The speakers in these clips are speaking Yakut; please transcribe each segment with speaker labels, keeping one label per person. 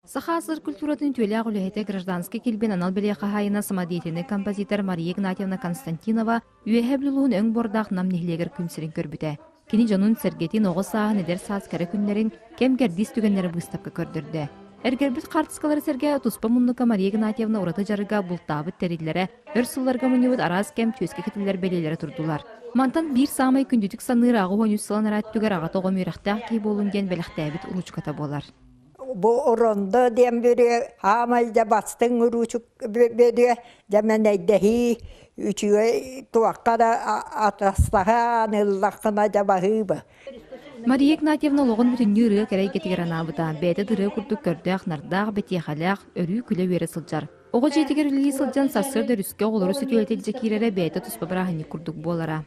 Speaker 1: Саха АССР культуратын үтүөлээх үлэһитэ, гражданскай килбиэн анал бэлиэ хаһаайына, самодеятельнай композитор Мария Игнатьевна Константинова Үөһээ Бүлүү улууһун өҥ буордаах Нам нэһилиэгэр күн сирин көрбүтэ. Кини дьонун-сэргэтин, оҕо сааһын, эдэр саас кэрэ күннэрин, кэм-кэрдиис түгэннэрин быыстапка көрдөрдө. Эргэрбит хаартыскалары сэргэ туспа муннукка Мария Игнатьевна ураты дьарыга бултаабыт тэриллэрэ, өр сылларга мунньубут араас кэм түөскэ кэтиллэр бэлиэлэрэ турдулар. Мантан биир саамай күндүтүк саныыр 83 сыл анараа өттүгэр аҕата оҕом үөрэхтээх киһи буолун диэн бэлэхтээбит уруучуката буолар.
Speaker 2: Бу орондо диэн бүрүө хаамай дьэ бастыҥ уруучук бөрүө дьэ мэнэйдэһии үчүгэй туохха да атастаһан ыллаххына дьэ баһыыба.
Speaker 1: Мария Игнатьевна олоҕун бүтүннүү ырыа кэрэ эйгэтигэр анаабыта. Бэйэтэ да ырыа курдук көрдөөх-нардаах, бэтиэхэлээх, өрүү күлэ-үөрэ сылдьар. Оҕо дьиэтигэр үлэлии сылдьан сарсыарда өрүскэ оҕолору сөтүөлэтэ илдьэ киирэрэ бэйэтэ туспа бырааһынньык курдук буолара.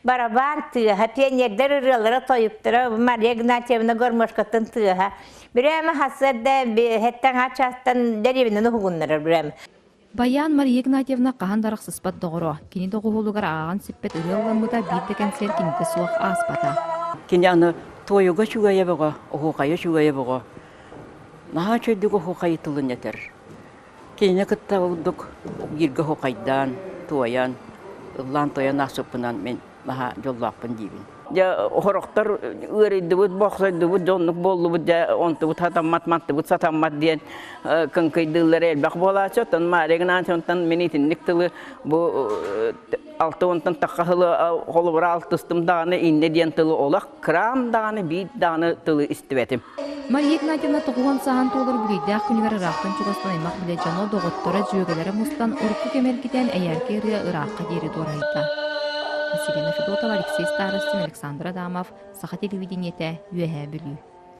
Speaker 3: Барабан тыаһа, пионердар ырыалара, тойуктара, Мария Игнатьевна гармошкатын тыаһа. Бирээмэ хасыарда хэттэн ачаастан дэриэбинэн уһугуннарар бирээмэ.
Speaker 1: Баян Мария Игнатьевна хаһан да арахсыспат доҕоро. Кини доҕуһуолугар ааҕан сиппэт ырыа ылламмыта биир да кэнсиэр кинитэ суох ааспата.
Speaker 4: Кини аны туойуга үчүгэйэ бөҕө, оһуохайа үчүгэйэ бөҕө. Наһаа үчүгэйдик оһуохайы тылын этэр. Кинини кытта ордук бииргэ оһуохайдаан, туойан, ыллаан-туойан аахсыппынан мин наһаа дьоллоохпун диибин. Дьэ, хорохтор ыарыйдыбыт, бохсойдубут, дьоннук буоллубут, дьэ, онтубут сатаммат, мантыбыт сатаммат диэн кыҥкыйдыыллара элбэх буолааччы. Оттон Мария Игнатьевнаттан мин итинник тылы бу 60-тан тахха сылы холобура алтыстым даҕаны иннэ диэн тылы олох кыраам даҕаны биир даҕаны тылы истибэтим.
Speaker 1: Мария Игнатьевна 90 сааһын туолар үбүлүөйдээх күнүгэр ыраахтан-чугастан аймах билэ дьоно, доҕотторо, дьүөгэлэрэ мустан, урукку кэм эргитэн эйээркэ ырыа ыраахха диэри дуорайда. Василина Федотова, Алексей Старостин, Александр Адамов, Саха телевидениетэ, Үөһээ Бүлүү.